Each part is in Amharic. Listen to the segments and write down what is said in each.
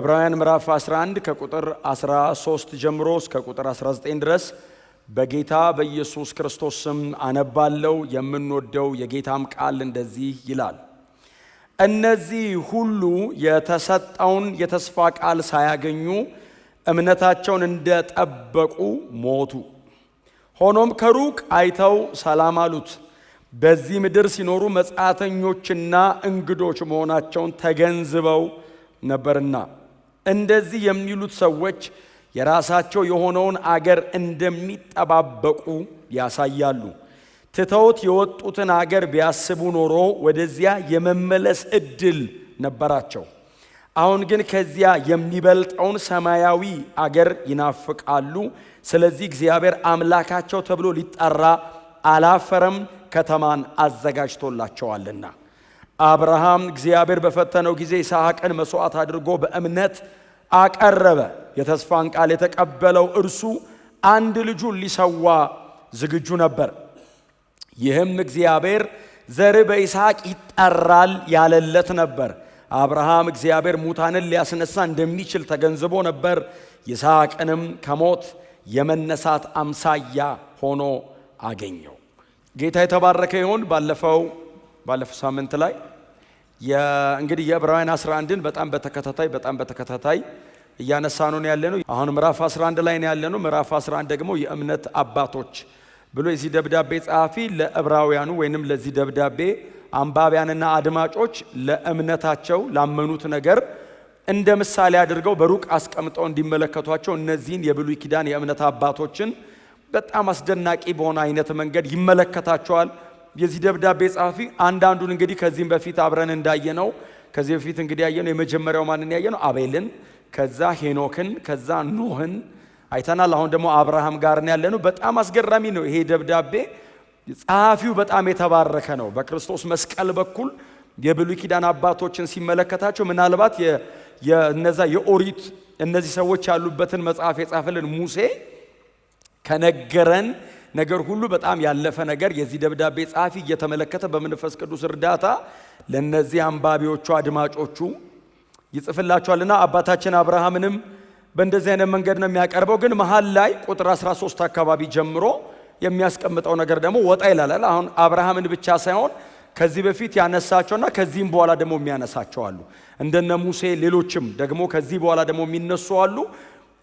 ዕብራውያን ምዕራፍ 11 ከቁጥር 13 ጀምሮ እስከ ቁጥር 19 ድረስ በጌታ በኢየሱስ ክርስቶስ ስም አነባለው። የምንወደው የጌታም ቃል እንደዚህ ይላል። እነዚህ ሁሉ የተሰጠውን የተስፋ ቃል ሳያገኙ እምነታቸውን እንደጠበቁ ሞቱ። ሆኖም ከሩቅ አይተው ሰላም አሉት። በዚህ ምድር ሲኖሩ መጻተኞችና እንግዶች መሆናቸውን ተገንዝበው ነበርና። እንደዚህ የሚሉት ሰዎች የራሳቸው የሆነውን አገር እንደሚጠባበቁ ያሳያሉ። ትተውት የወጡትን አገር ቢያስቡ ኖሮ ወደዚያ የመመለስ እድል ነበራቸው። አሁን ግን ከዚያ የሚበልጠውን ሰማያዊ አገር ይናፍቃሉ። ስለዚህ እግዚአብሔር አምላካቸው ተብሎ ሊጠራ አላፈረም፣ ከተማን አዘጋጅቶላቸዋልና። አብርሃም እግዚአብሔር በፈተነው ጊዜ ይስሐቅን መሥዋዕት አድርጎ በእምነት አቀረበ። የተስፋን ቃል የተቀበለው እርሱ አንድ ልጁን ሊሰዋ ዝግጁ ነበር። ይህም እግዚአብሔር ዘርህ በይስሐቅ ይጠራል ያለለት ነበር። አብርሃም እግዚአብሔር ሙታንን ሊያስነሳ እንደሚችል ተገንዝቦ ነበር። ይስሐቅንም ከሞት የመነሳት አምሳያ ሆኖ አገኘው። ጌታ የተባረከ ይሁን። ባለፈው ሳምንት ላይ እንግዲህ የዕብራውያን 11ን በጣም በተከታታይ እያነሳን ነው ያለነው። አሁን ምዕራፍ 11 ላይ ነው ያለነው። ምዕራፍ 11 ደግሞ የእምነት አባቶች ብሎ የዚህ ደብዳቤ ጸሐፊ ለዕብራውያኑ ወይንም ለዚህ ደብዳቤ አንባቢያንና አድማጮች ለእምነታቸው፣ ላመኑት ነገር እንደ ምሳሌ አድርገው በሩቅ አስቀምጠው እንዲመለከቷቸው እነዚህን የብሉይ ኪዳን የእምነት አባቶችን በጣም አስደናቂ በሆነ አይነት መንገድ ይመለከታቸዋል። የዚህ ደብዳቤ ጸሐፊ አንዳንዱን እንግዲህ ከዚህም በፊት አብረን እንዳየነው፣ ከዚህ በፊት እንግዲህ ያየነው የመጀመሪያው ማንን ያየነው? አቤልን፣ ከዛ ሄኖክን፣ ከዛ ኖህን አይተናል። አሁን ደግሞ አብርሃም ጋር ነው ያለነው። በጣም አስገራሚ ነው ይሄ ደብዳቤ። ጸሐፊው በጣም የተባረከ ነው። በክርስቶስ መስቀል በኩል የብሉይ ኪዳን አባቶችን ሲመለከታቸው ምናልባት የነዛ የኦሪት እነዚህ ሰዎች ያሉበትን መጽሐፍ የጻፈልን ሙሴ ከነገረን ነገር ሁሉ በጣም ያለፈ ነገር የዚህ ደብዳቤ ጸሐፊ እየተመለከተ በመንፈስ ቅዱስ እርዳታ ለነዚህ አንባቢዎቹ፣ አድማጮቹ ይጽፍላቸዋልና አባታችን አብርሃምንም በእንደዚህ አይነት መንገድ ነው የሚያቀርበው። ግን መሀል ላይ ቁጥር 13 አካባቢ ጀምሮ የሚያስቀምጠው ነገር ደግሞ ወጣ ይላል። አሁን አብርሃምን ብቻ ሳይሆን ከዚህ በፊት ያነሳቸውና ከዚህም በኋላ ደግሞ የሚያነሳቸው አሉ። እንደነ ሙሴ፣ ሌሎችም ደግሞ ከዚህ በኋላ ደግሞ የሚነሱ አሉ።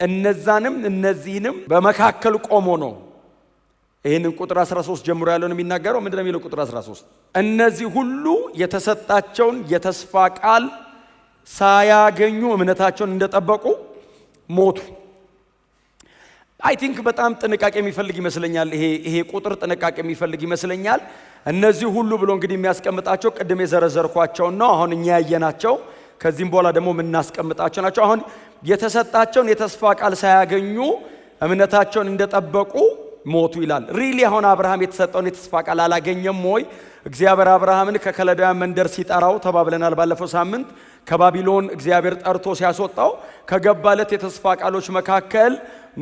እነዛንም እነዚህንም በመካከል ቆሞ ነው ይህንን ቁጥር 13 ጀምሮ ያለውን የሚናገረው። ምንድን ነው የሚለው ቁጥር 13? እነዚህ ሁሉ የተሰጣቸውን የተስፋ ቃል ሳያገኙ እምነታቸውን እንደጠበቁ ሞቱ። I think በጣም ጥንቃቄ የሚፈልግ ይመስለኛል። ይሄ ቁጥር ጥንቃቄ የሚፈልግ ይመስለኛል። እነዚህ ሁሉ ብሎ እንግዲህ የሚያስቀምጣቸው ቅድም የዘረዘርኳቸውን ነው። አሁን እኛ ያየናቸው፣ ከዚህም በኋላ ደግሞ የምናስቀምጣቸው ናቸው። አሁን የተሰጣቸውን የተስፋ ቃል ሳያገኙ እምነታቸውን እንደጠበቁ ሞቱ ይላል። Really አሁን አብርሃም የተሰጠውን የተስፋ ቃል አላገኘም ወይ? እግዚአብሔር አብርሃምን ከከለዳውያን መንደር ሲጠራው ተባብለናል ባለፈው ሳምንት። ከባቢሎን እግዚአብሔር ጠርቶ ሲያስወጣው ከገባለት የተስፋ ቃሎች መካከል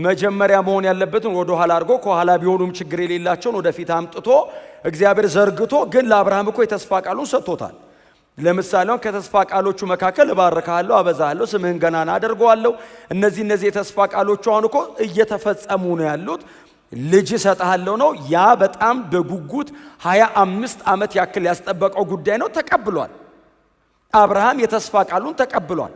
መጀመሪያ መሆን ያለበትን ወደ ኋላ አድርጎ፣ ከኋላ ቢሆኑም ችግር የሌላቸውን ወደፊት አምጥቶ እግዚአብሔር ዘርግቶ ግን ለአብርሃም እኮ የተስፋ ቃሉን ሰጥቶታል። ለምሳሌ አሁን ከተስፋ ቃሎቹ መካከል እባርክሃለሁ፣ አበዛሃለሁ፣ ስምህን ገናና አደርገዋለሁ። እነዚህ የተስፋ ቃሎቹ አሁን እኮ እየተፈጸሙ ነው ያሉት። ልጅ እሰጥሃለሁ ነው። ያ በጣም በጉጉት 25 ዓመት ያክል ያስጠበቀው ጉዳይ ነው። ተቀብሏል። አብርሃም የተስፋ ቃሉን ተቀብሏል።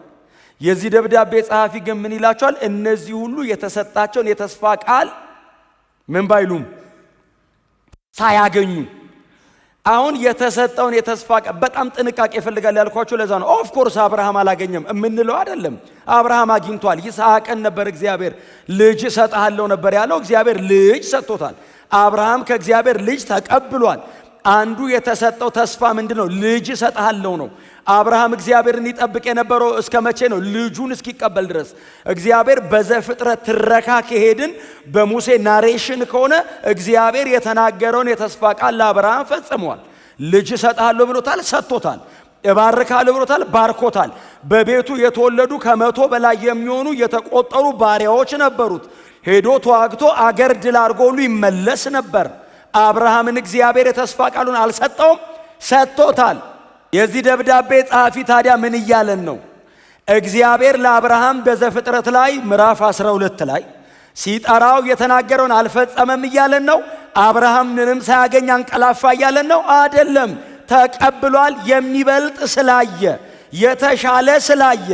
የዚህ ደብዳቤ ጸሐፊ ግን ምን ይላቸዋል? እነዚህ ሁሉ የተሰጣቸውን የተስፋ ቃል ምን ባይሉም፣ ሳያገኙ። አሁን የተሰጠውን የተስፋ ቃል በጣም ጥንቃቄ ይፈልጋል ያልኳችሁ ለዛ ነው። Of course አብርሃም አላገኘም የምንለው አይደለም። አብርሃም አግኝቷል። ይስሐቅን ነበር እግዚአብሔር ልጅ እሰጥሃለሁ ነበር ያለው። እግዚአብሔር ልጅ ሰጥቶታል። አብርሃም ከእግዚአብሔር ልጅ ተቀብሏል። አንዱ የተሰጠው ተስፋ ምንድን ነው? ልጅ እሰጥሃለሁ ነው። አብርሃም እግዚአብሔርን ይጠብቅ የነበረው እስከ መቼ ነው? ልጁን እስኪቀበል ድረስ። እግዚአብሔር በዘፍጥረት ትረካ ከሄድን፣ በሙሴ narration ከሆነ እግዚአብሔር የተናገረውን የተስፋ ቃል ለአብርሃም ፈጽሟል። ልጅ እሰጥሃለሁ ብሎታል፣ ሰጥቶታል። እባርካለሁ ብሎታል፣ ባርኮታል። በቤቱ የተወለዱ 100 በላይ የሚሆኑ የተቆጠሩ ባሪያዎች ነበሩት። ሄዶ ተዋግቶ አገር ድል አድርጎ ሁሉ ይመለስ ነበር። አብርሃምን እግዚአብሔር የተስፋ ቃሉን አልሰጠውም? ሰጥቶታል። የዚህ ደብዳቤ ጸሐፊ ታዲያ ምን እያለን ነው? እግዚአብሔር ለአብርሃም በዘፍጥረት ላይ ምዕራፍ 12 ላይ ሲጠራው የተናገረውን አልፈጸመም እያለን ነው? አብርሃም ምንም ሳያገኝ አንቀላፋ እያለን ነው? አይደለም። ተቀብሏል። የሚበልጥ ስላየ፣ የተሻለ ስላየ፣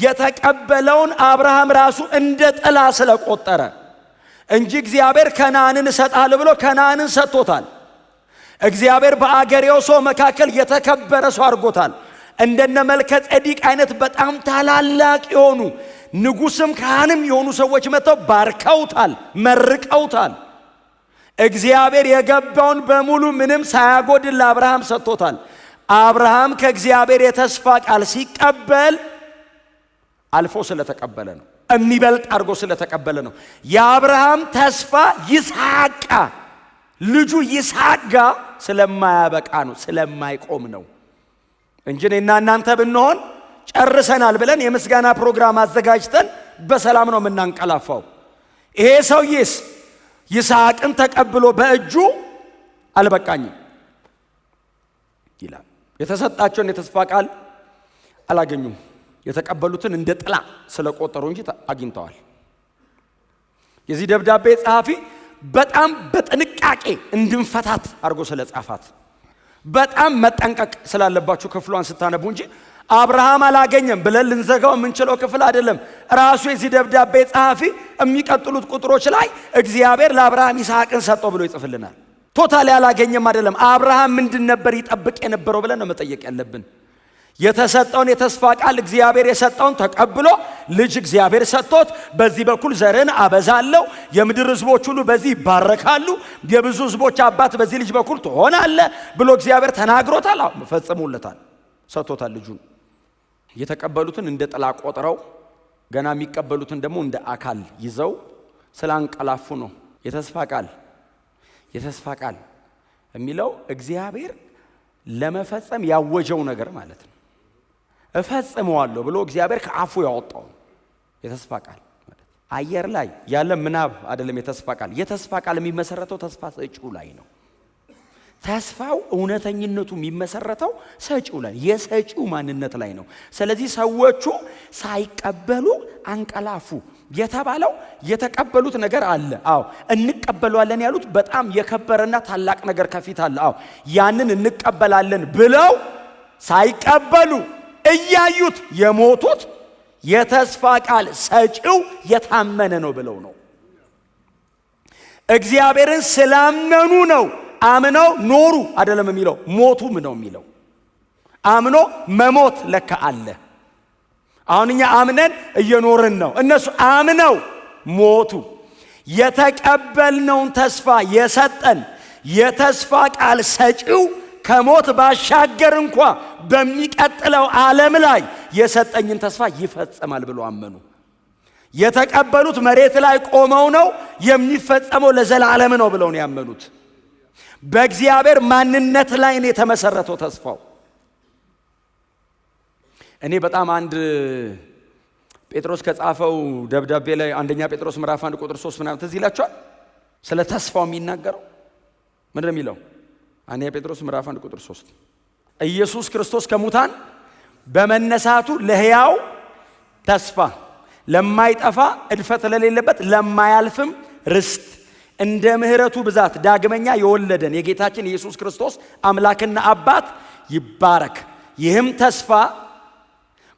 የተቀበለውን አብርሃም ራሱ እንደ ጥላ ስለቆጠረ እንጂ እግዚአብሔር ከነዓንን እሰጥሃለሁ ብሎ ከነዓንን ሰጥቶታል። እግዚአብሔር በአገሬው ሰው መካከል የተከበረ ሰው አድርጎታል። እንደነ መልከ ጼዴቅ አይነት በጣም ታላላቅ የሆኑ ንጉስም ካህንም የሆኑ ሰዎች መጥተው ባርከውታል፣ መርቀውታል። እግዚአብሔር የገባውን በሙሉ ምንም ሳያጎድል ለአብርሃም ሰጥቶታል። አብርሃም ከእግዚአብሔር የተስፋ ቃል ሲቀበል አልፎ ስለተቀበለ ነው። የሚበልጥ አድርጎ ስለተቀበለ ነው። የአብርሃም ተስፋ ይስሐቅ ልጁ ይስሐቅ ጋር ስለማያበቃ ነው፣ ስለማይቆም ነው እንጂ እኔና እናንተ ብንሆን ጨርሰናል ብለን የምስጋና ፕሮግራም አዘጋጅተን በሰላም ነው የምናንቀላፋው። ይሄ ሰውዬስ ይስሐቅን ተቀብሎ በእጁ አልበቃኝም ይላል። የተሰጣቸውን የተስፋ ቃል አላገኙም። የተቀበሉትን እንደ ጥላ ስለቆጠሩ እንጂ አግኝተዋል። የዚህ ደብዳቤ ጸሐፊ በጣም በጥንቃቄ እንድንፈታት አድርጎ ስለጻፋት በጣም መጠንቀቅ ስላለባችሁ ክፍሏን ስታነቡ እንጂ አብርሃም አላገኘም ብለን ልንዘጋው የምንችለው ክፍል አይደለም። ራሱ የዚህ ደብዳቤ ጸሐፊ የሚቀጥሉት ቁጥሮች ላይ እግዚአብሔር ለአብርሃም ይስሐቅን ሰጠው ብሎ ይጽፍልናል። Totally አላገኘም አይደለም። አብርሃም ምንድን ነበር ይጠብቅ የነበረው ብለን ነው መጠየቅ ያለብን። የተሰጠውን የተስፋ ቃል እግዚአብሔር የሰጠውን ተቀብሎ ልጅ እግዚአብሔር ሰጥቶት በዚህ በኩል ዘርን አበዛለሁ፣ የምድር ሕዝቦች ሁሉ በዚህ ይባረካሉ፣ የብዙ ሕዝቦች አባት በዚህ ልጅ በኩል ትሆናለህ ብሎ እግዚአብሔር ተናግሮታል። ፈጽሞለታል፣ ሰጥቶታል ልጁን። የተቀበሉትን እንደ ጥላ ቆጥረው ገና የሚቀበሉትን ደግሞ እንደ አካል ይዘው ስላንቀላፉ ነው። የተስፋ ቃል የተስፋ ቃል የሚለው እግዚአብሔር ለመፈጸም ያወጀው ነገር ማለት ነው። እፈጽመዋለሁ ብሎ እግዚአብሔር ከአፉ ያወጣው የተስፋ ቃል ማለት አየር ላይ ያለ ምናብ አይደለም። የተስፋ ቃል የተስፋ ቃል የሚመሰረተው ተስፋ ሰጪው ላይ ነው። ተስፋው እውነተኝነቱ የሚመሰረተው ሰጪው ላይ፣ የሰጪው ማንነት ላይ ነው። ስለዚህ ሰዎቹ ሳይቀበሉ አንቀላፉ የተባለው የተቀበሉት ነገር አለ። አዎ እንቀበለዋለን ያሉት በጣም የከበረና ታላቅ ነገር ከፊት አለ። አዎ ያንን እንቀበላለን ብለው ሳይቀበሉ እያዩት የሞቱት የተስፋ ቃል ሰጪው የታመነ ነው ብለው ነው። እግዚአብሔርን ስላመኑ ነው። አምነው ኖሩ አይደለም የሚለው፣ ሞቱም ነው የሚለው። አምኖ መሞት ለካ አለ። አሁን እኛ አምነን እየኖርን ነው። እነሱ አምነው ሞቱ። የተቀበልነውን ተስፋ የሰጠን የተስፋ ቃል ሰጪው ከሞት ባሻገር እንኳ በሚቀጥለው ዓለም ላይ የሰጠኝን ተስፋ ይፈጽማል ብሎ አመኑ። የተቀበሉት መሬት ላይ ቆመው ነው፣ የሚፈጸመው ለዘላለም ነው ብለው ነው ያመኑት። በእግዚአብሔር ማንነት ላይ ነው የተመሰረተው ተስፋው። እኔ በጣም አንድ ጴጥሮስ ከጻፈው ደብዳቤ ላይ አንደኛ ጴጥሮስ ምዕራፍ 1 ቁጥር 3 ምናምን ትዝ ይላችኋል። ስለ ተስፋው የሚናገረው ምንድን ነው የሚለው? አንደኛ ጴጥሮስ ምዕራፍ 1 ቁጥር 3 ኢየሱስ ክርስቶስ ከሙታን በመነሳቱ ለሕያው ተስፋ ለማይጠፋ እድፈት ለሌለበት ለማያልፍም ርስት እንደ ምሕረቱ ብዛት ዳግመኛ የወለደን የጌታችን ኢየሱስ ክርስቶስ አምላክና አባት ይባረክ። ይህም ተስፋ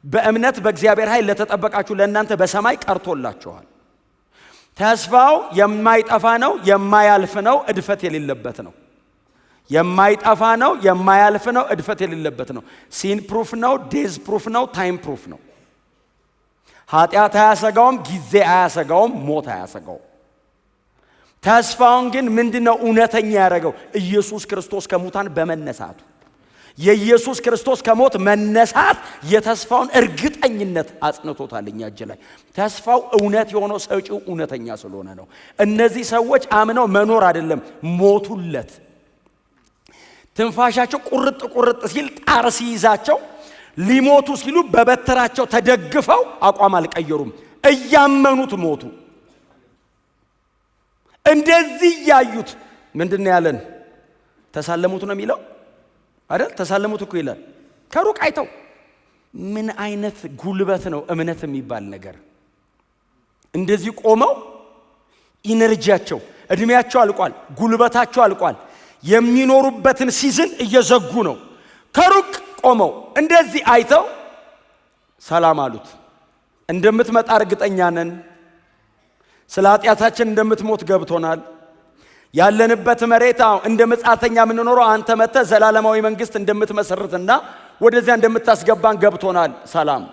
በእምነት በእግዚአብሔር ኃይል ለተጠበቃችሁ ለእናንተ በሰማይ ቀርቶላችኋል። ተስፋው የማይጠፋ ነው፣ የማያልፍ ነው፣ እድፈት የሌለበት ነው። የማይጠፋ ነው፣ የማያልፍ ነው፣ እድፈት የሌለበት ነው። Sin proof ነው፣ death proof ነው፣ time proof ነው። ኃጢአት አያሰጋውም፣ ጊዜ አያሰጋውም፣ ሞት አያሰጋውም። ተስፋውን ግን ምንድነው እውነተኛ ያደረገው? ኢየሱስ ክርስቶስ ከሙታን በመነሳቱ። የኢየሱስ ክርስቶስ ከሞት መነሳት የተስፋውን እርግጠኝነት አጽንቶታል እኛ እጅ ላይ። ተስፋው እውነት የሆነው ሰጪው እውነተኛ ስለሆነ ነው። እነዚህ ሰዎች አምነው መኖር አይደለም ሞቱለት። ትንፋሻቸው ቁርጥ ቁርጥ ሲል ጣር ሲይዛቸው ሊሞቱ ሲሉ በበትራቸው ተደግፈው አቋም አልቀየሩም። እያመኑት ሞቱ። እንደዚህ እያዩት ምንድነው ያለን? ተሳለሙት ነው የሚለው አይደል? ተሳለሙት እኮ ይላል። ከሩቅ አይተው ምን አይነት ጉልበት ነው እምነት የሚባል ነገር! እንደዚህ ቆመው energy ያቸው፣ እድሜያቸው አልቋል፣ ጉልበታቸው አልቋል። የሚኖሩበትን season እየዘጉ ነው። ከሩቅ ቆመው እንደዚህ አይተው ሰላም አሉት። እንደምትመጣ እርግጠኛ ነን። ስለ ኃጢአታችን እንደምትሞት ገብቶናል። ያለንበት መሬት እንደ መጻተኛ የምንኖረው አንተ መጥተህ ዘላለማዊ መንግስት እንደምትመሰርትና ወደዚያ እንደምታስገባን ገብቶናል። ሰላም።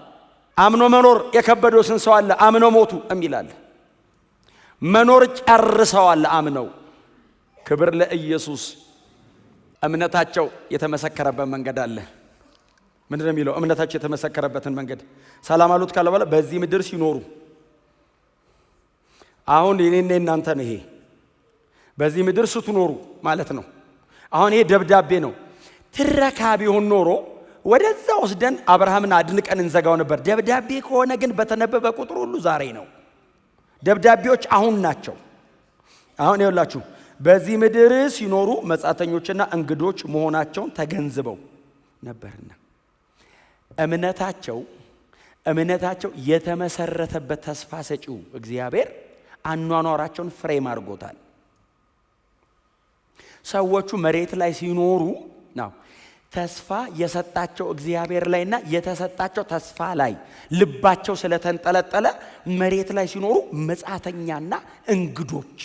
አምኖ መኖር የከበደው ስንት ሰው አለ? አምኖ ሞቱ የሚላል። መኖር ጨርሰዋል አምነው። ክብር ለኢየሱስ። እምነታቸው የተመሰከረበት መንገድ አለ። ምንድን ነው የሚለው? እምነታቸው የተመሰከረበትን መንገድ ሰላም አሉት ካለ በኋላ በዚህ ምድር ሲኖሩ፣ አሁን የኔና የናንተ ነው ይሄ። በዚህ ምድር ስትኖሩ ማለት ነው። አሁን ይሄ ደብዳቤ ነው። ትረካ ቢሆን ኖሮ ወደዛ ወስደን አብርሃምን አድንቀን እንዘጋው ነበር። ደብዳቤ ከሆነ ግን በተነበበ ቁጥር ሁሉ ዛሬ ነው። ደብዳቤዎች አሁን ናቸው። አሁን ይኸውላችሁ፣ በዚህ ምድር ሲኖሩ መጻተኞችና እንግዶች መሆናቸውን ተገንዝበው ነበርና እምነታቸው የተመሰረተበት ተስፋ ሰጪው እግዚአብሔር አኗኗራቸውን frame አድርጎታል። ሰዎቹ መሬት ላይ ሲኖሩ ነው ተስፋ የሰጣቸው እግዚአብሔር ላይና የተሰጣቸው ተስፋ ላይ ልባቸው ስለተንጠለጠለ መሬት ላይ ሲኖሩ መጻተኛና እንግዶች፣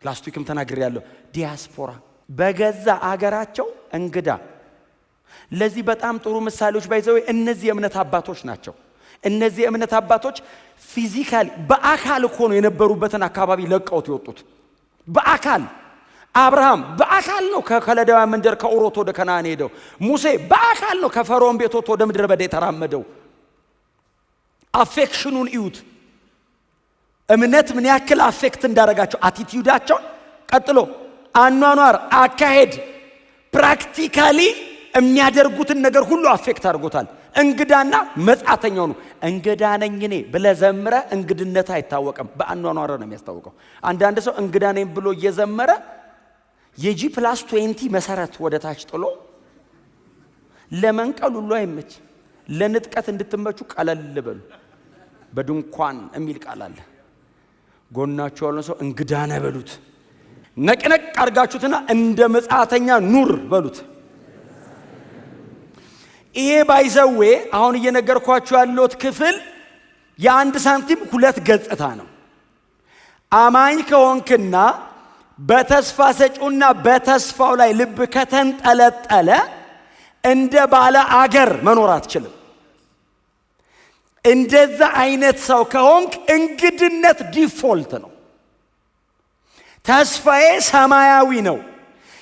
last week ም ተናግሬያለሁ፣ ዲያስፖራ፣ በገዛ አገራቸው እንግዳ። ለዚህ በጣም ጥሩ ምሳሌዎች by the way እነዚህ የእምነት አባቶች ናቸው። እነዚህ የእምነት አባቶች physically በአካል እኮ ነው የነበሩበትን አካባቢ ለቀውት የወጡት። በአካል አብርሃም በአካል ነው ከከለዳውያን መንደር ከኡር ወደ ከነዓን ሄደው። ሙሴ በአካል ነው ከፈርዖን ቤት ወጥቶ ወደ ምድረ በዳ የተራመደው። Affection ኑን እዩት። እምነት ምን ያክል affect እንዳደረጋቸው attitude ኣቸውን፣ ቀጥሎ አኗኗር፣ አካሄድ፣ practically የሚያደርጉትን ነገር ሁሉ affect አድርጎታል። እንግዳና መጻተኛው ነው። እንግዳ ነኝ እኔ ብለህ ዘምረህ እንግድነት አይታወቅም። በአኗኗር ነው የሚያስታውቀው። አንዳንድ ሰው እንግዳ ነኝ ብሎ እየዘመረ የ G+20 መሰረት ወደ ታች ጥሎ ለመንቀል ሁሉ አይመች። ለንጥቀት እንድትመቹ ቀለል በሉ። በድንኳን የሚል ቃል አለ። ጎናችሁ ያለውን ሰው እንግዳ ነህ በሉት። ነቅነቅ አድርጋችሁትና እንደ መጻተኛ ኑር በሉት። ይሄ by the way አሁን እየነገርኳችሁ ያለሁት ክፍል የአንድ ሳንቲም ሁለት ገጽታ ነው። አማኝ ከሆንክና በተስፋ ሰጪውና በተስፋው ላይ ልብ ከተንጠለጠለ እንደ ባለ አገር መኖር አትችልም። እንደዛ አይነት ሰው ከሆንክ እንግድነት default ነው። ተስፋዬ ሰማያዊ ነው።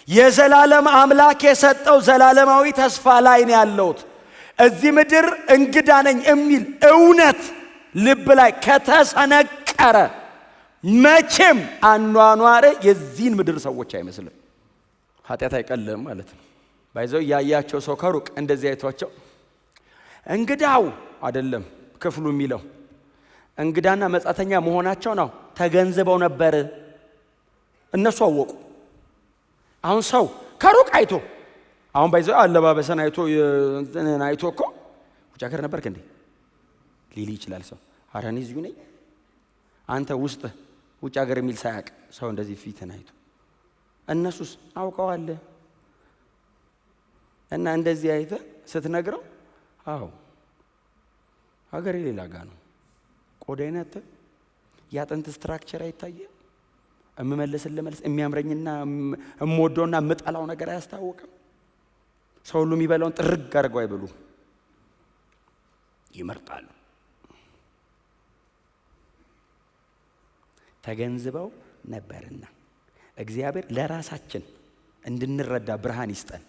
የዘላለም አምላክ የሰጠው ዘላለማዊ ተስፋ ላይ ነው ያለሁት። እዚህ ምድር እንግዳ ነኝ የሚል እውነት ልብ ላይ ከተሰነቀረ መቼም አኗኗር የዚህን ምድር ሰዎች አይመስልም። ኃጢአት አይቀልም ማለት ነው። By the way ያያቸው ሰው ከሩቅ እንደዚህ አይቷቸው እንግዳው አይደለም ክፍሉ የሚለው፣ እንግዳና መጻተኛ መሆናቸው ነው ተገንዝበው ነበር። እነሱ አወቁ። አሁን ሰው ከሩቅ አይቶ፣ አሁን by the way አለባበሰን አይቶ እንትንን አይቶ እኮ ውጭ ሀገር ነበርክ እንዴ ሊል ይችላል ሰው። ኧረ እኔ እዚሁ ነኝ። አንተ ውስጥ ውጭ ሀገር የሚል ሳያቅ ሰው እንደዚህ ፊትን አይቶ፣ እነሱስ አውቀዋል። እና እንደዚህ አይተ ስትነግረው አዎ ሀገሬ ሌላ ጋ ነው። ቆዳዬን አታይም? የአጥንት structure አይታየም? እምመልስልህ መልስ የሚያምረኝና እምወደውና የምጠላው ነገር አያስታውቅም? ሰው ሁሉ የሚበላውን ጥርግ አድርገው አይበሉ፣ ይመርጣሉ። ተገንዝበው ነበርና። እግዚአብሔር ለራሳችን እንድንረዳ ብርሃን ይስጠን።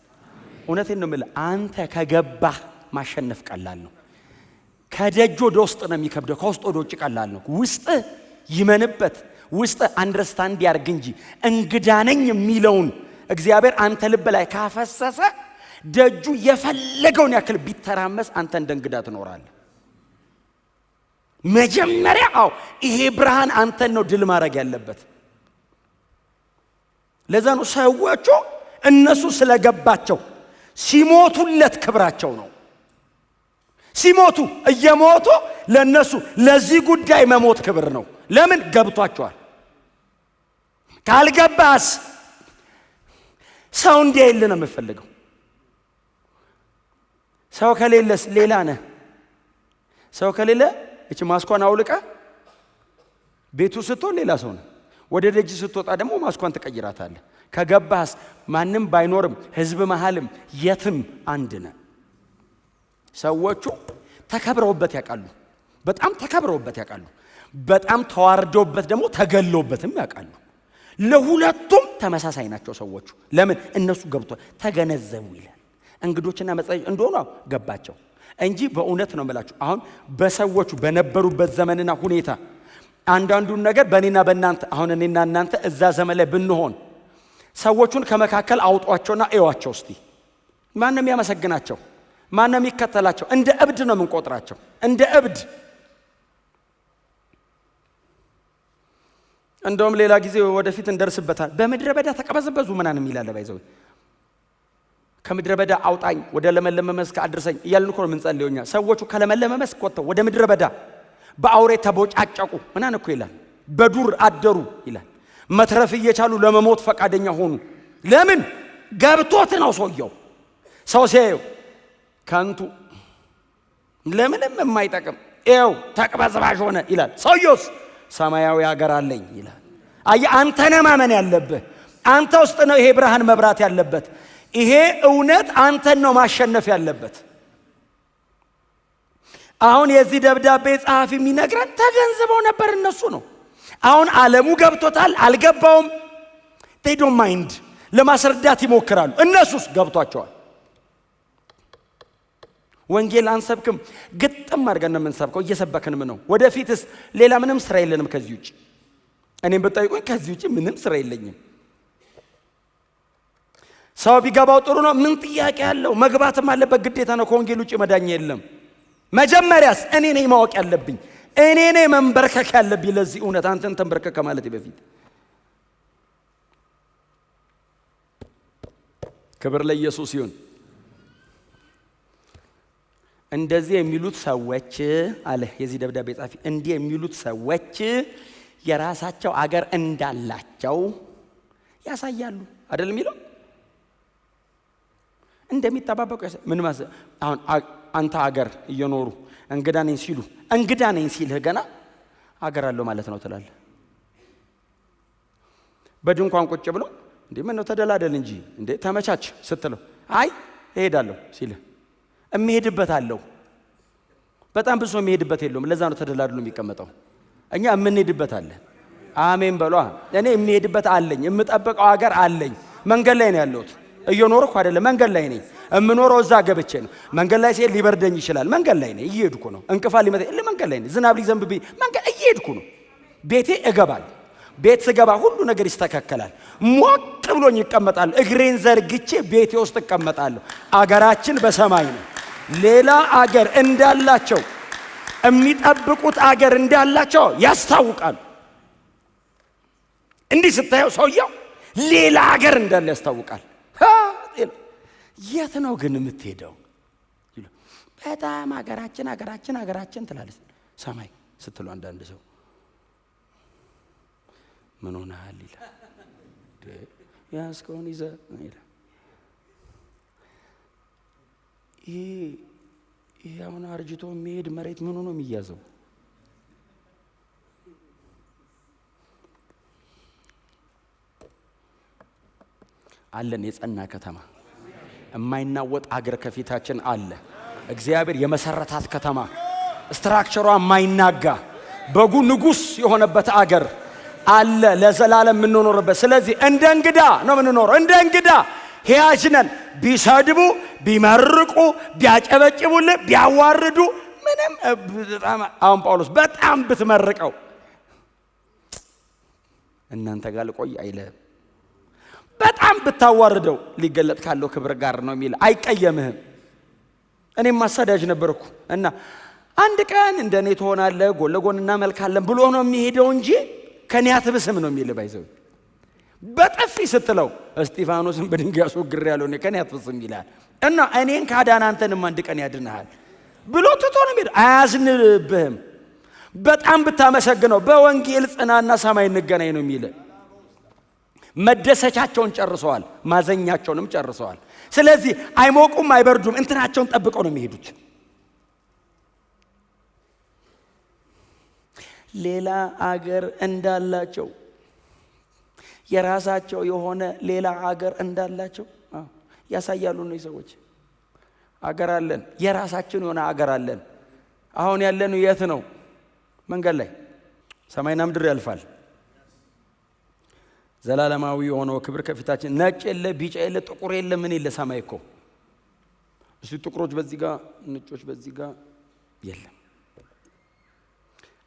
እውነቴን ነው የምልህ፣ አንተ ከገባህ ማሸነፍ ቀላል ነው። ከደጅ ወደ ውስጥ ነው የሚከብደው፣ ከውስጥ ወደ ውጭ ቀላል ነው። ውስጥ ይመንበት፣ ውስጥ understand ያርግ እንጂ እንግዳ ነኝ የሚለውን እግዚአብሔር አንተ ልብ ላይ ካፈሰሰ ደጁ የፈለገውን ያክል ቢተራመስ አንተ እንደ እንግዳ ትኖራለህ። መጀመሪያ አዎ ይሄ ብርሃን አንተን ነው ድል ማድረግ ያለበት። ለዛ ነው ሰዎቹ እነሱ ስለገባቸው ሲሞቱለት ክብራቸው ነው። ሲሞቱ እየሞቱ ለነሱ ለዚህ ጉዳይ መሞት ክብር ነው። ለምን? ገብቷቸዋል። ካልገባስ ሰው እንዲያይልህ ነው የምፈልገው። ሰው ከሌለስ ሌላ ነህ። ሰው ከሌለ እቺ ማስኳን አውልቃ ቤቱ ስትሆን ሌላ ሰው ነው። ወደ ደጅ ስትወጣ ደግሞ ማስኳን ትቀይራታለህ። ከገባህስ ማንም ባይኖርም ህዝብ መሃልም የትም አንድ ነህ። ሰዎቹ ተከብረውበት ያውቃሉ። በጣም ተከብረውበት ያውቃሉ። በጣም ተዋርደውበት ደግሞ ተገለውበትም ያውቃሉ። ለሁለቱም ተመሳሳይ ናቸው ሰዎቹ። ለምን? እነሱ ገብቶ ተገነዘቡ ይላል። እንግዶችና መጻተኞች እንደሆኑ ገባቸው እንጂ በእውነት ነው የምላችሁ፣ አሁን በሰዎቹ በነበሩበት ዘመንና ሁኔታ አንዳንዱን ነገር በእኔና በእናንተ፣ አሁን እኔና እናንተ እዛ ዘመን ላይ ብንሆን ሰዎቹን ከመካከል አውጧቸውና እዩዋቸው እስቲ። ማን ነው የሚያመሰግናቸው? ማን ነው የሚከተላቸው? እንደ እብድ ነው የምንቆጥራቸው፣ እንደ እብድ። እንደውም ሌላ ጊዜ ወደፊት እንደርስበታል። በምድረ በዳ ተቀበዘበዙ ምናምን ይላል። By the way ከምድረ በዳ አውጣኝ ወደ ለመለመ መስክ አድርሰኝ እያልን እኮ ነው የምንጸልየው እኛ። ሰዎቹ ከለመለመ መስክ ወጥተው ወደ ምድረ በዳ በአውሬ ተቦጫጨቁ ምናምን እኮ ይላል። በዱር አደሩ ይላል። መትረፍ እየቻሉ ለመሞት ፈቃደኛ ሆኑ። ለምን? ገብቶት ነው ሰውየው። ሰው ሲያየው ከንቱ ለምንም የማይጠቅም ይኸው ተቅበዝባዥ ሆነ ይላል። ሰውየውስ ሰማያዊ ሀገር አለኝ ይላል። አየህ፣ አንተ ነህ ማመን ያለብህ። አንተ ውስጥ ነው ይሄ ብርሃን መብራት ያለበት። ይሄ እውነት አንተን ነው ማሸነፍ ያለበት። አሁን የዚህ ደብዳቤ ጸሐፊ የሚነግረን ተገንዝበው ነበር እነሱ ነው። አሁን ዓለሙ ገብቶታል አልገባውም፣ they don't mind ለማስረዳት ይሞክራሉ። እነሱስ ገብቷቸዋል። ወንጌል አንሰብክም፣ ግጥም አድርገን ነው የምንሰብከው፣ እየሰበክንም ነው። ወደፊትስ ሌላ ምንም ስራ የለንም ከዚህ ውጭ። እኔም ብጠይቁኝ ከዚህ ውጭ ምንም ስራ የለኝም። ሰው ቢገባው ጥሩ ነው። ምን ጥያቄ አለው? መግባትም አለበት ግዴታ ነው። ከወንጌል ውጭ መዳኛ የለም። መጀመሪያስ እኔ ነኝ ማወቅ ያለብኝ፣ እኔ ነኝ መንበርከክ ያለብኝ ለዚህ እውነት፣ አንተን ተንበርከክ ከማለቴ በፊት። ክብር ለኢየሱስ ይሁን። እንደዚህ የሚሉት ሰዎች አለ የዚህ ደብዳቤ ጻፊ፣ እንዲህ የሚሉት ሰዎች የራሳቸው አገር እንዳላቸው ያሳያሉ። አይደል የሚለው? እንደሚጠባበቁ ምን አሁን አንተ አገር እየኖሩ እንግዳ ነኝ ሲሉ፣ እንግዳ ነኝ ሲልህ ገና አገር አለው ማለት ነው ትላለህ። በድንኳን ቁጭ ብሎ እንዴ ምን ነው ተደላደል እንጂ እንዴ ተመቻች ስትለው አይ እሄዳለሁ ሲልህ የሚሄድበት አለው። በጣም ብዙ ሰው የሚሄድበት የለውም። ለዛ ነው ተደላድሎ የሚቀመጠው። እኛ የምንሄድበት አለ። አሜን በሏ። እኔ የሚሄድበት አለኝ፣ የምጠብቀው አገር አለኝ። መንገድ ላይ ነው ያለሁት፣ እየኖርኩ አይደለም፣ መንገድ ላይ ነኝ። የምኖረው እዛ ገብቼ ነው። መንገድ ላይ ሲሄድ ሊበርደኝ ይችላል። መንገድ ላይ ነኝ፣ እየሄድኩ ነው። እንቅፋት ሊመታ መንገድ ላይ ነኝ። ዝናብ ሊዘንብብኝ መንገድ እየሄድኩ ነው። ቤቴ እገባለሁ። ቤት ስገባ ሁሉ ነገር ይስተካከላል። ሞቅ ብሎኝ ይቀመጣል። እግሬን ዘርግቼ ቤቴ ውስጥ እቀመጣለሁ። አገራችን በሰማይ ነው። ሌላ አገር እንዳላቸው፣ የሚጠብቁት አገር እንዳላቸው ያስታውቃሉ። እንዲህ ስታየው ሰውየው ሌላ አገር እንዳለ ያስታውቃል። የት ነው ግን የምትሄደው? በጣም አገራችን አገራችን አገራችን ትላለች። ሰማይ ስትሉ አንዳንድ ሰው ምን ሆነሃል ይላል። ያዝከውን ይዘህ ይላል። ይሄ አሁን አርጅቶ የሚሄድ መሬት ምን ሆኖ የሚያዘው? አለን የጸና ከተማ፣ የማይናወጥ አገር ከፊታችን አለ። እግዚአብሔር የመሰረታት ከተማ፣ structure ሯ የማይናጋ፣ በጉ ንጉስ የሆነበት አገር አለ ለዘላለም የምንኖርበት። ስለዚህ እንደ እንግዳ ነው የምንኖረው፣ እንደ እንግዳ ሄያጅ ነን። ቢሰድቡ፣ ቢመርቁ፣ ቢያጨበጭቡልህ፣ ቢያዋርዱ ምንም፣ በጣም አሁን ጳውሎስ በጣም ብትመርቀው እናንተ ጋር ልቆይ አይልህም። በጣም ብታዋርደው ሊገለጥ ካለው ክብር ጋር ነው የሚል፣ አይቀየምህም። እኔም ማሳዳጅ ነበርኩ እና አንድ ቀን እንደ እኔ ትሆናለህ፣ ጎን ለጎን እናመልካለን ብሎ ነው የሚሄደው እንጂ ከኔ አትብስም ነው የሚል። By the way በጥፊ ስትለው እስጢፋኖስን በድንጋይ አስወግሬ ያለው እኔ ከኔ አትብስም ይላል። እና እኔን ካዳን አንተንም አንድ ቀን ያድንሃል። ብሎ ትቶ ነው የሚሄደው። አያዝንብህም። በጣም ብታመሰግነው በወንጌል ጽናና ሰማይ እንገናኝ ነው የሚል። መደሰቻቸውን ጨርሰዋል፣ ማዘኛቸውንም ጨርሰዋል። ስለዚህ አይሞቁም፣ አይበርዱም። እንትናቸውን ጠብቀው ነው የሚሄዱት። ሌላ አገር እንዳላቸው፣ የራሳቸው የሆነ ሌላ አገር እንዳላቸው ያሳያሉ እነዚህ ሰዎች። አገር አለን፣ የራሳችን የሆነ አገር አለን። አሁን ያለነው የት ነው? መንገድ ላይ። ሰማይና ምድር ያልፋል። ዘላለማዊ የሆነው ክብር ከፊታችን። ነጭ የለ፣ ቢጫ የለ፣ ጥቁር የለ፣ ምን የለ ሰማይ እኮ። እሱ ጥቁሮች በዚህ ጋር፣ ነጮች በዚህ ጋር የለም።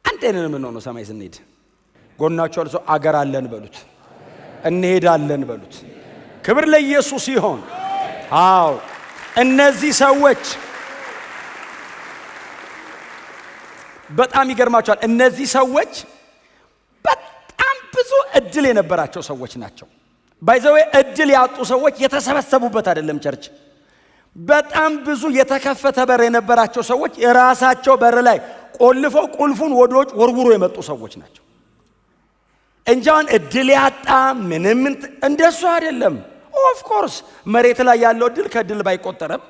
አንድ አይነት ነው የምንሆነው ሰማይ ስንሄድ። ጎናቸው ያለ ሰው አገር አለን በሉት፣ እንሄዳለን በሉት። ክብር ለኢየሱስ ይሁን። አዎ እነዚህ ሰዎች በጣም ይገርማቸዋል። እነዚህ ሰዎች በጣም ብዙ እድል የነበራቸው ሰዎች ናቸው። By the way እድል ያጡ ሰዎች የተሰበሰቡበት አይደለም church። በጣም ብዙ የተከፈተ በር የነበራቸው ሰዎች የራሳቸው በር ላይ ቆልፈው ቁልፉን ወደ ውጭ ወርውሮ የመጡ ሰዎች ናቸው። እንጂ አሁን እድል ያጣ ምንም እንደሱ አይደለም። Of course መሬት ላይ ያለው እድል ከእድል ባይቆጠርም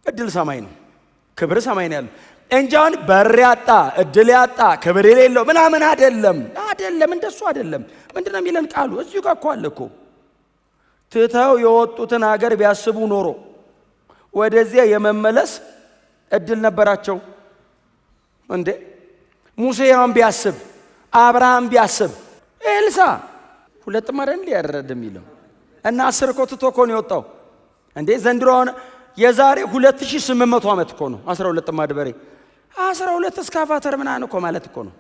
እድል ሰማይ ነው፣ ክብር ሰማይ ነው ያለው። እንጂ አሁን በር ያጣ እድል ያጣ ክብር የሌለው ምናምን አይደለም፣ አይደለም፣ እንደሱ አይደለም። ምንድነው የሚለን ቃሉ? እዚሁ ጋር እኮ አለ እኮ። ትተው የወጡትን ሀገር ቢያስቡ ኖሮ ወደዚያ የመመለስ እድል ነበራቸው። እንዴ ሙሴ ቢያስብ፣ አብርሃም ቢያስብ፣ ኤልሳ ሁለት ጥማድ አይደል ያረደ የሚለው እና 10 እኮ ትቶ እኮ ነው የወጣው። እንዴ ዘንድሮ አሁን የዛሬ 2800 ዓመት እኮ ነው 12 ጥማድ በሬ 12 እስካቫተር ምናምን እኮ ማለት እኮ ነው።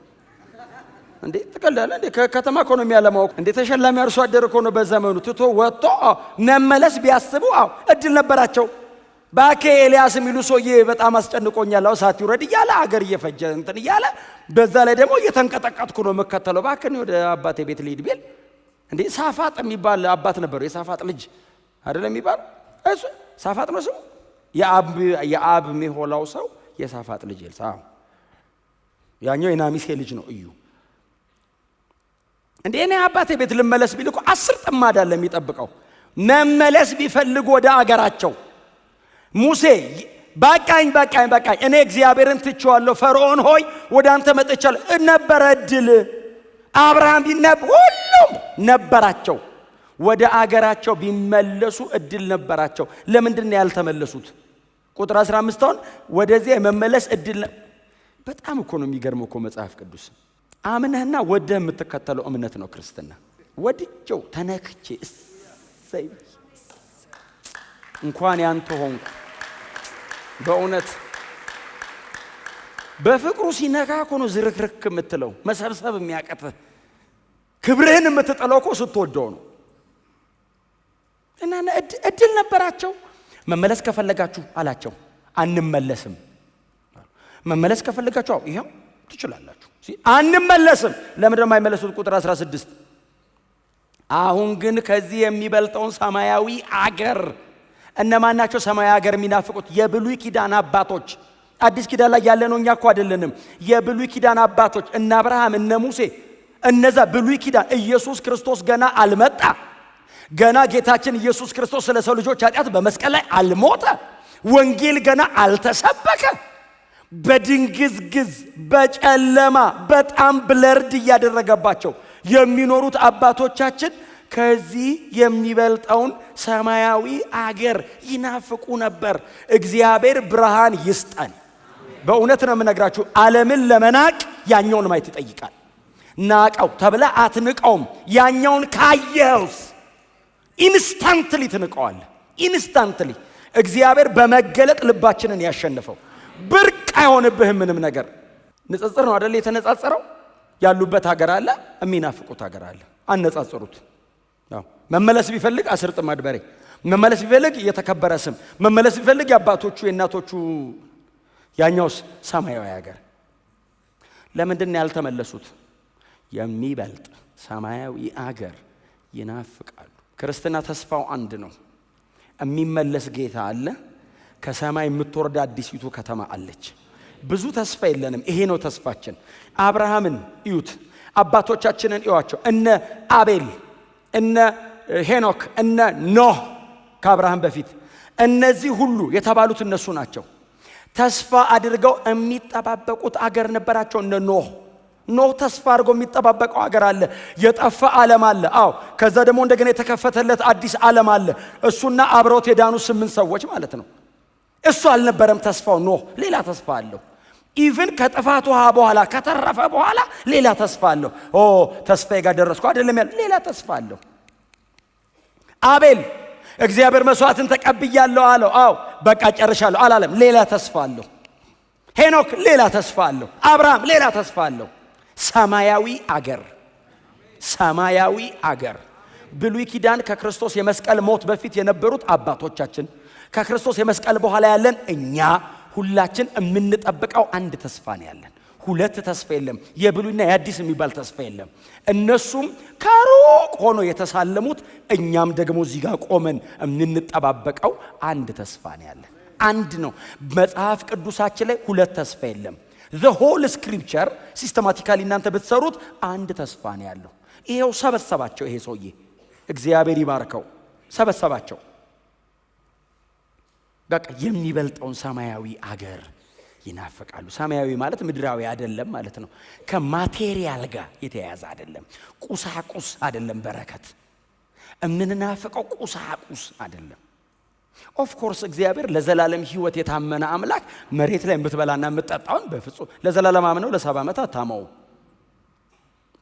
እንዴ ትቀልዳለህ እንዴ? ከከተማ እኮ ነው የሚያለማው። እንዴ ተሸላሚ አርሶ አደር እኮ ነው በዘመኑ። ትቶ ወጥቶ መመለስ ቢያስቡ አዎ እድል ነበራቸው። ባኬ ኤልያስ የሚሉ ሰውዬ በጣም አስጨንቆኛል፣ አዎ እሳት ይውረድ እያለ አገር እየፈጀ እንትን እያለ በዛ ላይ ደግሞ እየተንቀጠቀጥኩ ነው የምከተለው፣ እባክህ እኔ ወደ አባቴ ቤት ልሂድ ቢል እንዴ ሳፋጥ የሚባል አባት ነበረው። የሳፋጥ ልጅ አይደለም የሚባል እሱ ሳፋጥ ነው ስሙ። የአብ ሜሆላው ሰው የሳፋጥ ልጅ ኤልሳ። አዎ ያኛው የናሚሴ ልጅ ነው እዩ። እንዴ እኔ አባቴ ቤት ልመለስ ቢል እኮ 10 ጥማድ አለ የሚጠብቀው። መመለስ ቢፈልጉ ወደ አገራቸው ሙሴ በቃኝ በቃኝ በቃኝ እኔ እግዚአብሔርን ትቼዋለሁ፣ ፈርዖን ሆይ ወደ አንተ መጥቻለሁ ነበረ እድል። አብርሃም ቢነብ ሁሉም ነበራቸው። ወደ አገራቸው ቢመለሱ እድል ነበራቸው። ለምንድን ነው ያልተመለሱት? ቁጥር 15 አሁን ወደዚያ የመመለስ እድል በጣም እኮ ነው የሚገርመው እኮ መጽሐፍ ቅዱስ። አምነህና ወደህ የምትከተለው እምነት ነው ክርስትና። ወድጄው ተነክቼ እሰይ እንኳን ያንተ ሆንኩ። በእውነት በፍቅሩ ሲነካ እኮ ነው ዝርክርክ የምትለው፣ መሰብሰብ የሚያቀትህ፣ ክብርህን የምትጠላው እኮ ስትወደው ነው። እና እድል ነበራቸው። መመለስ ከፈለጋችሁ አላቸው፣ አንመለስም። መመለስ ከፈለጋችሁ አዎ ይሄው ትችላላችሁ። አንመለስም። ለምንድን ነው የማይመለሱት? ቁጥር 16 አሁን ግን ከዚህ የሚበልጠውን ሰማያዊ አገር። እነማን ናቸው ሰማያዊ አገር የሚናፍቁት? የብሉይ ኪዳን አባቶች። አዲስ ኪዳን ላይ ያለነው እኛ እኮ አይደለንም። የብሉይ ኪዳን አባቶች እነ አብርሃም እነ ሙሴ፣ እነዛ ብሉይ ኪዳን ኢየሱስ ክርስቶስ ገና አልመጣ። ገና ጌታችን ኢየሱስ ክርስቶስ ስለ ሰው ልጆች ኃጢአት በመስቀል ላይ አልሞተ። ወንጌል ገና አልተሰበከ። በድንግዝግዝ በጨለማ በጣም ብለርድ እያደረገባቸው የሚኖሩት አባቶቻችን ከዚህ የሚበልጠውን ሰማያዊ አገር ይናፍቁ ነበር። እግዚአብሔር ብርሃን ይስጠን። በእውነት ነው የምነግራችሁ፣ ዓለምን ለመናቅ ያኛውን ማየት ይጠይቃል። ናቀው ተብለህ አትንቀውም። ያኛውን ካየኸውስ instantly ትንቀዋለህ። Instantly እግዚአብሔር በመገለጥ ልባችንን ያሸንፈው። ብርቅ አይሆንብህም ምንም ነገር። ንጽጽር ነው አይደል የተነጻጸረው? ያሉበት ሀገር አለ፣ የሚናፍቁት ሀገር አለ። አነጻጽሩት። አዎ መመለስ ቢፈልግ 10 ጥማድ በሬ፣ መመለስ ቢፈልግ የተከበረ ስም፣ መመለስ ቢፈልግ የአባቶቹ የእናቶቹ፣ ያኛውስ ሰማያዊ ሀገር። ለምንድን ነው ያልተመለሱት? የሚበልጥ ሰማያዊ ሀገር ይናፍቃሉ። ክርስትና ተስፋው አንድ ነው። የሚመለስ ጌታ አለ። ከሰማይ የምትወርድ አዲሲቱ ከተማ አለች። ብዙ ተስፋ የለንም። ይሄ ነው ተስፋችን። አብርሃምን እዩት፣ አባቶቻችንን እዩዋቸው። እነ አቤል፣ እነ ሄኖክ፣ እነ ኖህ ከአብርሃም በፊት እነዚህ ሁሉ የተባሉት እነሱ ናቸው። ተስፋ አድርገው የሚጠባበቁት አገር ነበራቸው። እነ ኖህ ኖህ ተስፋ አድርጎ የሚጠባበቀው አገር አለ። የጠፋ ዓለም አለ። አዎ፣ ከዛ ደግሞ እንደገና የተከፈተለት አዲስ ዓለም አለ። እሱና አብረውት የዳኑ 8 ሰዎች ማለት ነው። እሱ አልነበረም ተስፋው። ኖህ ሌላ ተስፋ አለው። Even ከጥፋት ውሃ በኋላ ከተረፈ በኋላ ሌላ ተስፋ አለው። ኦ ተስፋዬ ጋር ደረስኩ አይደለም ያለው፣ ሌላ ተስፋ አለው። አቤል እግዚአብሔር መስዋዕትን ተቀብያለሁ አለው። አዎ በቃ ጨርሻለሁ አላለም። ሌላ ተስፋ አለው። ሄኖክ ሌላ ተስፋ አለው። አብርሃም ሌላ ተስፋ አለው። ሰማያዊ አገር፣ ሰማያዊ አገር። ብሉይ ኪዳን ከክርስቶስ የመስቀል ሞት በፊት የነበሩት አባቶቻችን፣ ከክርስቶስ የመስቀል በኋላ ያለን እኛ ሁላችን የምንጠብቀው አንድ ተስፋ ነው ያለን። ሁለት ተስፋ የለም። የብሉይና የአዲስ የሚባል ተስፋ የለም። እነሱም ከሩቅ ሆኖ የተሳለሙት፣ እኛም ደግሞ እዚህ ጋር ቆመን የምንጠባበቀው አንድ ተስፋ ነው ያለን። አንድ ነው። መጽሐፍ ቅዱሳችን ላይ ሁለት ተስፋ የለም። The whole scripture systematically እናንተ ብትሰሩት አንድ ተስፋ ነው ያለው። ይሄው ሰበሰባቸው። ይሄ ሰውዬ እግዚአብሔር ይባርከው፣ ሰበሰባቸው። በቃ የሚበልጠውን ሰማያዊ አገር ይናፍቃሉ። ሰማያዊ ማለት ምድራዊ አይደለም ማለት ነው። ከ material ጋር የተያያዘ አይደለም። ቁሳቁስ አይደለም። በረከት የምንናፍቀው ቁሳቁስ አይደለም። Of course እግዚአብሔር ለዘላለም ሕይወት የታመነ አምላክ መሬት ላይ የምትበላና የምትጠጣውን በፍጹም ለዘላለም አምነው ለ70 ዓመት አታማው።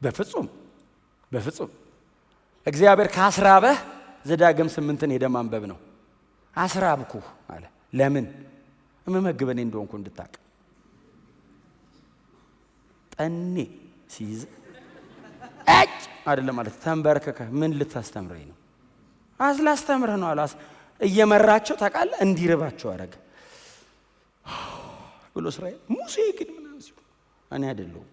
በፍጹም በፍጹም። እግዚአብሔር ካስራበህ ዘዳግም 8ን ሄደህ ማንበብ ነው። አስራብኩህ አለ። ለምን? እምመግብ እኔ እንደሆንኩ እንድታቅ። ጠኔ ሲይዝ እጭ አይደለም ማለት ተንበርከከህ ምን ልታስተምረኝ ነው? አስላስተምርህ ነው አለ። እየመራቸው ታውቃለህ፣ እንዲርባቸው አደረገ ብሎ እስራኤል። ሙሴ ግን ምናምን ሲሉ እኔ አይደለሁም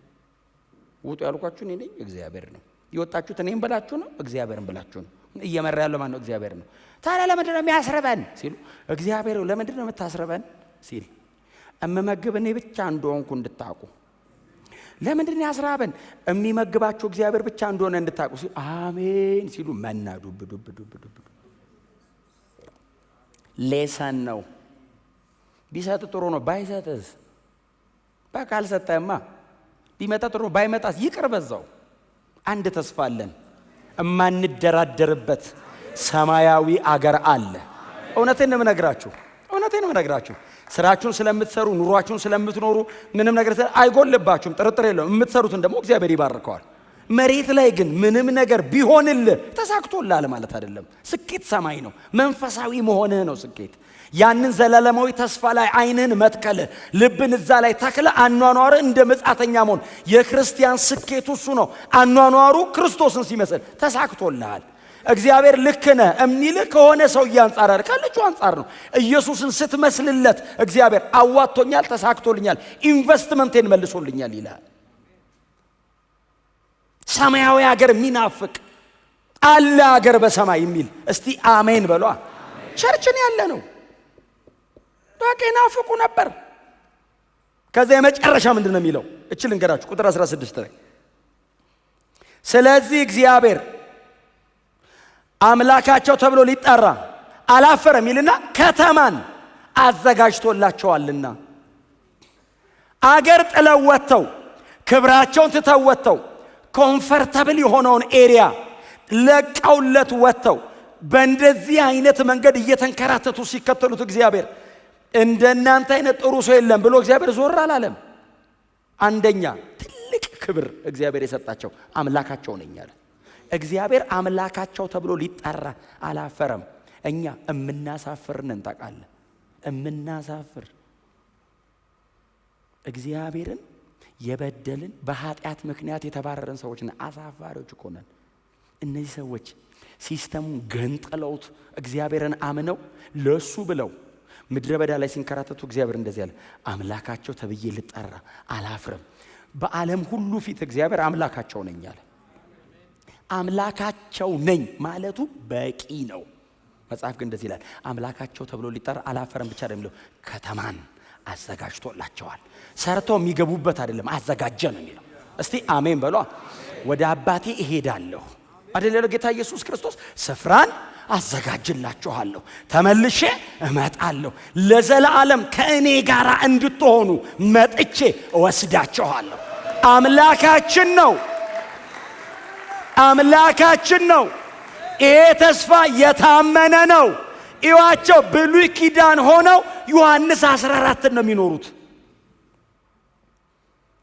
ውጡ ያልኳችሁ እኔ ነኝ፣ እግዚአብሔር ነው። የወጣችሁት እኔም ብላችሁ ነው፣ እግዚአብሔርን ብላችሁ ነው። እየመራ ያለው ማን ነው? እግዚአብሔር ነው። ታዲያ ለምንድን ነው የሚያስርበን ሲሉ እግዚአብሔር ለምንድን ነው የምታስርበን ሲል እምመግብ እኔ ብቻ እንደሆንኩ እንድታውቁ። ለምንድን ነው ያስራበን? የሚመግባችሁ እግዚአብሔር ብቻ እንደሆነ እንድታውቁ ሲሉ አሜን ሲሉ መና ዱብ ዱብ ዱብ ዱብ። Lesson ነው። ቢሰጥ ጥሩ ነው፣ ባይሰጥስ? በቃ አልሰጠህማ። ቢመጣ ጥሩ ነው፣ ባይመጣስ? ይቅር በዛው። አንድ ተስፋ አለን፣ እማንደራደርበት ሰማያዊ አገር አለ። እውነቴን ነው የምነግራችሁ፣ እውነቴን ነው የምነግራችሁ። ስራችሁን ስለምትሰሩ፣ ኑሯችሁን ስለምትኖሩ ምንም ነገር አይጎልባችሁም፣ ጥርጥር የለውም። የምትሰሩትን ደግሞ እግዚአብሔር ይባርከዋል። መሬት ላይ ግን ምንም ነገር ቢሆንልህ ተሳክቶልሃል ማለት አይደለም። ስኬት ሰማይ ነው። መንፈሳዊ መሆንህ ነው ስኬት። ያንን ዘላለማዊ ተስፋ ላይ ዓይንህን መትከልህ፣ ልብን እዛ ላይ ተክለህ አኗኗርህ እንደ መጻተኛ መሆን። የክርስቲያን ስኬቱ እሱ ነው። አኗኗሩ ክርስቶስን ሲመስል ተሳክቶልሃል። እግዚአብሔር ልክ ነህ የሚልህ ከሆነ ሰውዬ አንጻር አይደል፣ ከልጁ አንጻር ነው። ኢየሱስን ስትመስልለት እግዚአብሔር አዋጥቶኛል፣ ተሳክቶልኛል፣ ኢንቨስትመንቴን መልሶልኛል ይልሃል። ሰማያዊ ሀገር የሚናፍቅ አለ ሀገር በሰማይ የሚል እስቲ አሜን በሏ። Church ን ያለ ነው። በቃ ይናፍቁ ነበር። ከዛ የመጨረሻ ምንድን ነው የሚለው? እቺ ልንገራችሁ፣ ቁጥር 16 ላይ ስለዚህ እግዚአብሔር አምላካቸው ተብሎ ሊጠራ አላፈረም ይልና ከተማን አዘጋጅቶላቸዋልና። አገር ጥለው ወጥተው፣ ክብራቸውን ትተው ወጥተው፣ comfortable የሆነውን area ለቀውለት ወጥተው በእንደዚህ አይነት መንገድ እየተንከራተቱ ሲከተሉት እግዚአብሔር እንደናንተ አይነት ጥሩ ሰው የለም ብሎ እግዚአብሔር ዞር አላለም። አንደኛ ትልቅ ክብር እግዚአብሔር የሰጣቸው አምላካቸው ነኝ አለ። እግዚአብሔር አምላካቸው ተብሎ ሊጠራ አላፈረም። እኛ እምናሳፍር ነን ታውቃለህ፣ እምናሳፍር እግዚአብሔርን የበደልን በኃጢአት ምክንያት የተባረረን ሰዎች ነን። አሳፋሪዎች እኮ ነን። እነዚህ ሰዎች system ኡን ገንጥለውት እግዚአብሔርን አምነው ለሱ ብለው ምድረ በዳ ላይ ሲንከራተቱ እግዚአብሔር እንደዚህ አለ፣ አምላካቸው ተብዬ ልጠራ አላፍርም። በዓለም ሁሉ ፊት እግዚአብሔር አምላካቸው ነኝ አለ። አምላካቸው ነኝ ማለቱ በቂ ነው። መጽሐፍ ግን እንደዚህ ይላል፣ አምላካቸው ተብሎ ሊጠራ አላፈረም ብቻ አይደለም የሚለው፣ ከተማን አዘጋጅቶላቸዋል። ሰርተው የሚገቡበት አይደለም፣ አዘጋጀ ነው የሚለው። እስቲ አሜን በሏ። ወደ አባቴ እሄዳለሁ አይደል ያለው ጌታ ኢየሱስ ክርስቶስ። ስፍራን አዘጋጅላችኋለሁ፣ ተመልሼ እመጣለሁ፣ ለዘላለም ከእኔ ጋር እንድትሆኑ መጥቼ እወስዳችኋለሁ። አምላካችን ነው፣ አምላካችን ነው። ይሄ ተስፋ የታመነ ነው። እዩዋቸው፣ ብሉይ ኪዳን ሆነው ዮሐንስ 14 ነው የሚኖሩት።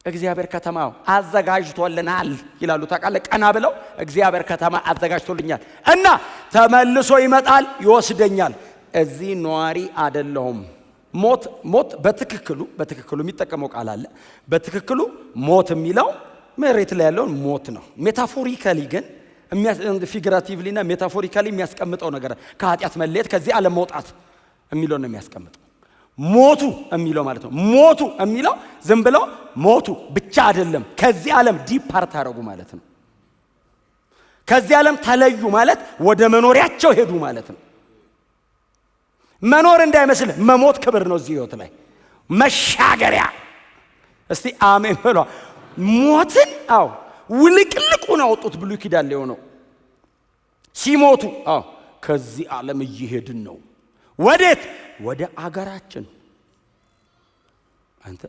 እግዚአብሔር ከተማው አዘጋጅቶልናል ይላሉ። ታውቃለህ፣ ቀና ብለው እግዚአብሔር ከተማ አዘጋጅቶልኛል እና ተመልሶ ይመጣል ይወስደኛል። እዚህ ነዋሪ አይደለሁም። ሞት ሞት በትክክሉ የሚጠቀመው ቃል አለ። በትክክሉ ሞት የሚለው መሬት ላይ ያለውን ሞት ነው። Metaphorically ግን፣ figuratively እና metaphorically የሚያስቀምጠው ነገር ከኃጢአት መለየት፣ ከዚህ ዓለም መውጣት የሚለውን ነው የሚያስቀምጠው። ሞቱ የሚለው ማለት ነው። ሞቱ የሚለው ዝም ብለው ሞቱ ብቻ አይደለም። ከዚህ ዓለም depart አደረጉ ማለት ነው። ከዚህ ዓለም ተለዩ ማለት ወደ መኖሪያቸው ሄዱ ማለት ነው። መኖር እንዳይመስልህ መሞት ክብር ነው። እዚህ ህይወት ላይ መሻገሪያ። እስቲ አሜን በሏ። ሞትን አዎ ውልቅልቁን አወጡት። ብሉይ ኪዳን ላይ ሆነው ሲሞቱ አዎ ከዚህ ዓለም እየሄድን ነው። ወዴት? ወደ አገራችን። አንተ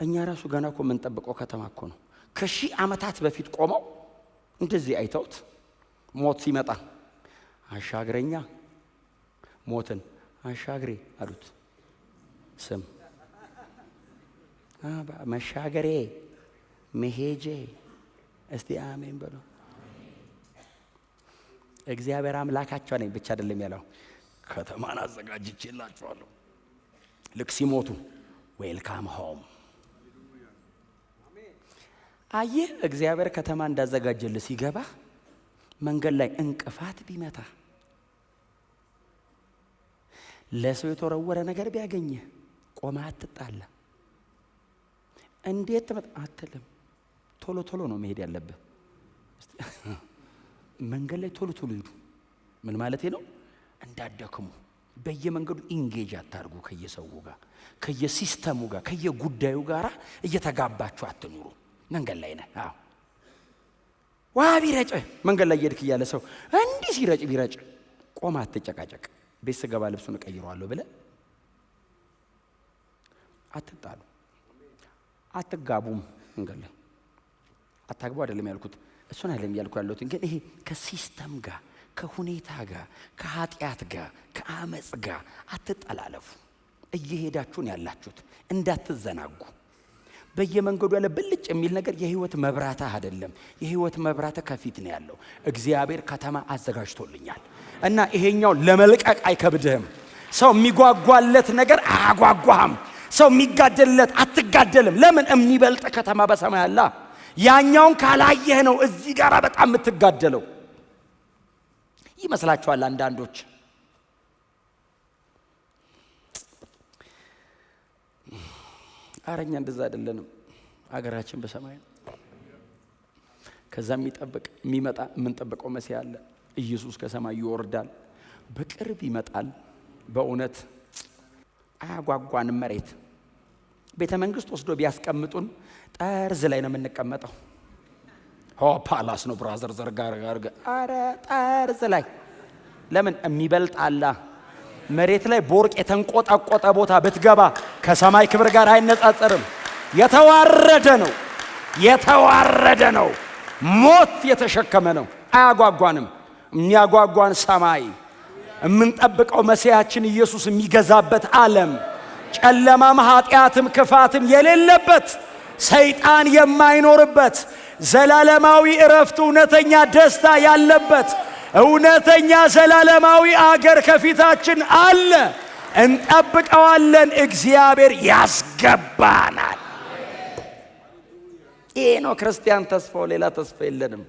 እኛ ራሱ ገና እኮ የምንጠብቀው ከተማ እኮ ነው። ከሺህ ዓመታት በፊት ቆመው እንደዚህ አይተውት ሞት ሲመጣ አሻግረኛ ሞትን አሻግሬ አሉት። ስም መሻገሬ መሄጄ። እስቲ አሜን በሉ። እግዚአብሔር አምላካቸው ነኝ ብቻ አይደለም ያለው፣ ከተማን አዘጋጅቼላችኋለሁ። ልክ ሲሞቱ welcome home። አየህ፣ እግዚአብሔር ከተማ እንዳዘጋጀልህ ሲገባ መንገድ ላይ እንቅፋት ቢመታ፣ ለሰው የተወረወረ ነገር ቢያገኝህ ቆመህ አትጣላ። እንዴት ትመጣ አትልም። ቶሎ ቶሎ ነው መሄድ ያለብህ። መንገድ ላይ ቶሎ ቶሎ ሂዱ። ምን ማለቴ ነው? እንዳትደክሙ። በየመንገዱ engage አታርጉ። ከየሰው ጋር፣ ከየ system ኡ ጋር፣ ከየጉዳዩ ጋር እየተጋባችሁ አትኑሩ። መንገድ ላይ ነህ። አዎ ውሃ ቢረጭ፣ መንገድ ላይ እየሄድክ እያለ ሰው እንዲህ ሲረጭ ቢረጭ ቆመህ አትጨቃጨቅ። ቤት ስገባ ልብሱን እቀይረዋለሁ ብለህ አትጣሉ፣ አትጋቡም። መንገድ ላይ አታግቡ አይደለም ያልኩት፣ እሱን አይደለም እያልኩ ያለሁት፣ ግን ይሄ ከ system ጋር፣ ከሁኔታ ጋር፣ ከኃጢአት ጋር፣ ከአመፅ ጋር አትጠላለፉ። እየሄዳችሁን ያላችሁት እንዳትዘናጉ። በየመንገዱ ያለ ብልጭ የሚል ነገር የህይወት መብራትህ አይደለም። የህይወት መብራትህ ከፊት ነው ያለው። እግዚአብሔር ከተማ አዘጋጅቶልኛል እና ይሄኛው ለመልቀቅ አይከብድህም። ሰው የሚጓጓለት ነገር አያጓጓህም። ሰው የሚጋደልለት አትጋደልም። ለምን? የሚበልጥ ከተማ በሰማይ አለ። ያኛውን ካላየህ ነው እዚህ ጋር በጣም የምትጋደለው ይመስላችኋል አንዳንዶች። አረኛ እንደዛ አይደለንም። አገራችን በሰማይ ነው። ከዛ የሚጠብቅ የሚመጣ የምንጠብቀው መሲህ አለ። ኢየሱስ ከሰማይ ይወርዳል፣ በቅርብ ይመጣል። በእውነት አያጓጓንም። መሬት ቤተ መንግስት ወስዶ ቢያስቀምጡን ጠርዝ ላይ ነው የምንቀመጠው። ሆ palace ነው brother፣ ዘርጋ አርገ፣ አረ ጠርዝ ላይ ለምን? የሚበልጥ አላ። መሬት ላይ በወርቅ የተንቆጠቆጠ ቦታ ብትገባ ከሰማይ ክብር ጋር አይነጻጸርም። የተዋረደ ነው፣ የተዋረደ ነው። ሞት የተሸከመ ነው። አያጓጓንም። የሚያጓጓን ሰማይ፣ የምንጠብቀው መሲያችን ኢየሱስ የሚገዛበት ዓለም፣ ጨለማም ኃጢአትም ክፋትም የሌለበት፣ ሰይጣን የማይኖርበት፣ ዘላለማዊ እረፍት፣ እውነተኛ ደስታ ያለበት እውነተኛ ዘላለማዊ አገር ከፊታችን አለ። እንጠብቀዋለን። እግዚአብሔር ያስገባናል። ይሄ ነው ክርስቲያን ተስፋው። ሌላ ተስፋ የለንም።